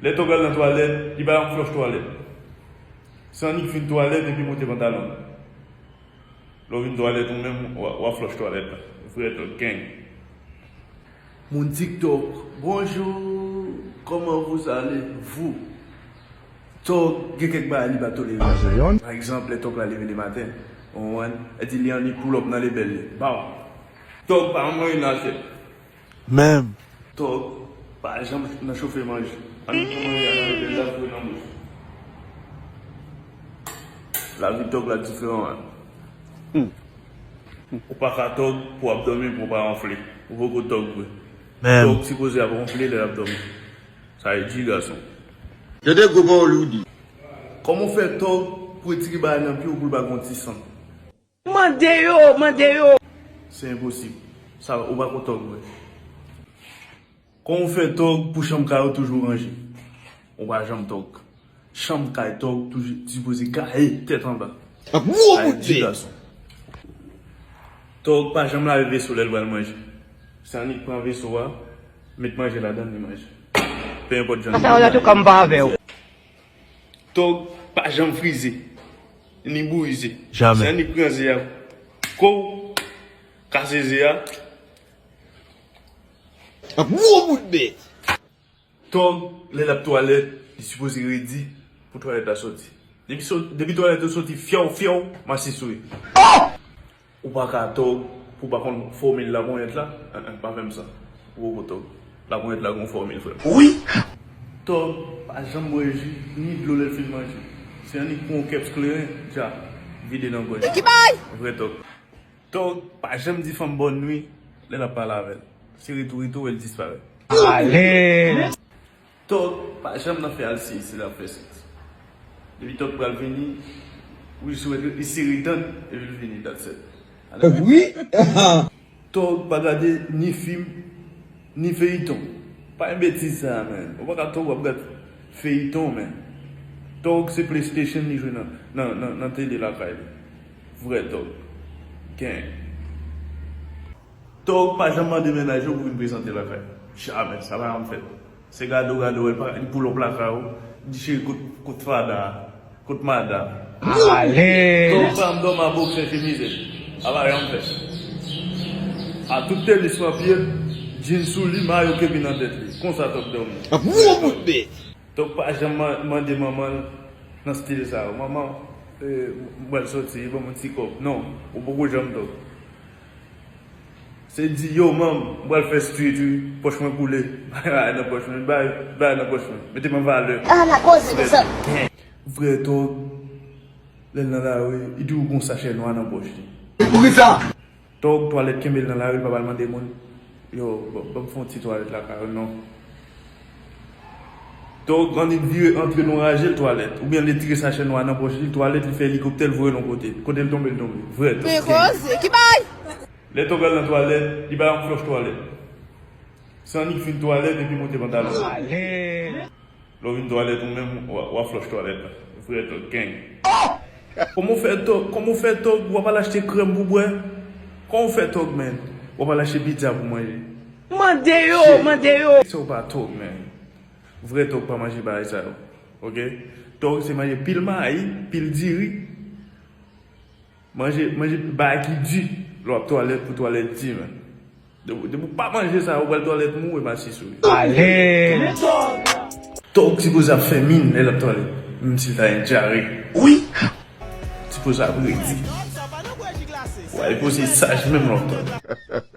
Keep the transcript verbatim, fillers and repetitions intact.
Lè Tòg al nan twalèt, li pa janm flòch twalèt. Se annik fin twalèt epi monte pantalon. Lè w vin twalèt ou menm, w a, w a flòch twalèt la. Vrè Tòg gang. Moun TikTok, bonjou, kòman vous allez, vous? Tòg gen kèk bagay li pa tolere. Pa egzanp, lè Tòg la leve lematen, ou konprann, e di li annik pull up nan lebèl li. Baw! Tòg pa manje nan asyèt. Menm. Tòg pa janm nan chofe manje. Annik pran manje a nan lebèl la, foure nan bouch. Lavi Tòg la diferan, man. Ou pa ka tòg pou w ap dòmi, pou w pa wonfle. Ou poko tòg vre. Menm. Tòg sipoze ap wonfle lè l ap dòmi. Sa e di gason. Tande gwo pawòl ou di. Kòman w fè tòg pou retire bagay nan pye w pou l pa gen yon ti sann? Mande yo, mande yo. Se enposib. Sa, ou pa ko tòg vre. Kòman w fè tòg pou chanm kay ou toujou ranje? Ou pa janm tòg. Chanm kay tòg toujou sipoze gaye tèt anba. Ap gwo bout bèt. Tòg pa janm lave veso lè l pral manje. Se annik pran veso a, met manje ladan l, li manje. Pe enpòt jan li. Sa yo la tou kòm pa avè w. Tòg pa janm frize, ni bouyi ze. Jamè. Se annik pran ze a, kou, kase ze a. Ap gwo bout bèt. Tòg, lè l ap twalèt, li sipoze redi pou twalèt la soti. Depi so-, depi twalèt ou soti, fyòw, fyòw, mache sou li. Ou pa ka tòg pou w pa konn fòmil laponyèt la. An, an, pa fè m sa. Ou poko tòg. Laponyèt la gon fòmil, frè m. Wi. Tòg pa janm bwè ji, ni dlo lè l fin manje. Se annik pran yon kèps kleren, dja, vide nan gòj. Ki bay? Vrè tòg. Tòg pa janm di fanm bòn nwi lè l ap pale avè l. Se rete w rete w wè l disparèt. Ale! Tòg pa janm nan fè alsye si l ap fè sèks. Depi Tòg pral vini, ou jis wè li sere dan l epi l vini, that's it. Wi. Tòg pa gade ni fim, ni feyiton. Pa gen betiz sa a, man. Ou pa ka tòg w ap gad feyiton, man. Tòg se PlayStation li jwe nan, nan, nan, nan tele lakay li. Vrè tòg. Gang. Tòg pa janm mande mennaj yo pou vin prezante lakay. Jamè, sa pa janm fèt. Se gade w gade w, li pull up lakay ou, di cheri kot, kot fada a, kot madanm. Ale! Tòg pa janm dòmi a boksè chemiz li. Sa pa janm fèt. A tout tenis nan pye l, djin sou li, mayo kepi nan tèt li. Konsa Tòg dòmi. Ap gwo bout bèt. Tòg pa janm man-, mande manman l nan stil sa yo. Manman, eh, m pral soti, ban m yon ti kòb. Non, ou poko janm tòg. Se di, yo, manm, m pral fè street, wi. Pòch mwen koule. Bay bagay nan pòch mwen. Bay, bay nan pòch mwen. Mete m an valè. Ah, la koze de sa. Vrè tòg, lè l nan lari, li toujou gon sachè nwa nan pòch li. Poukisa? Tòg, twalèt kenbe l nan lari, li pa pral mande moun. Yo, ban, ban m fè yon ti twalèt lakay ou, non. Tòg, annik vire antre l yon raje l twalèt. Oubyen l retire sachè nwa nan pòch li, l twalèt, li fè elikoptè, l voye l yon kote. Kote l tonbe, l tonbe. Vrè tòg. Men koze, ki bay? Lè Tòg al nan twalèt, li pa janm flòch twalèt. Se annik fin twalèt epi monte pantalon. Ale! Lè w vin twalèt ou menm, w a, w a flòch twalèt la. Vrè tòg gang. Kòman w fè tòg, kòman w fè tòg, w ap al achte krèm pou bwè? Kòman w fè tòg, man? W ap al achte pizza pou manje. Mande yo, mande yo. Se w pa tòg, man. Vrè tòg pa manje bagay sa yo. Oke? Tòg se manje pil mayi, pil diri. Manje, manje bagay ki di lè w ap twalèt pou twalèt di, man. Depi, depi w pa manje sa, ou pral twalèt mou e mache sou li. Ale! Tòg sipoze ap fè min lè l ap twalèt, menm si l ta gen dyare. Wi! Sipoze ap redi. Ou ale poze saj menm lè w ap twalèt.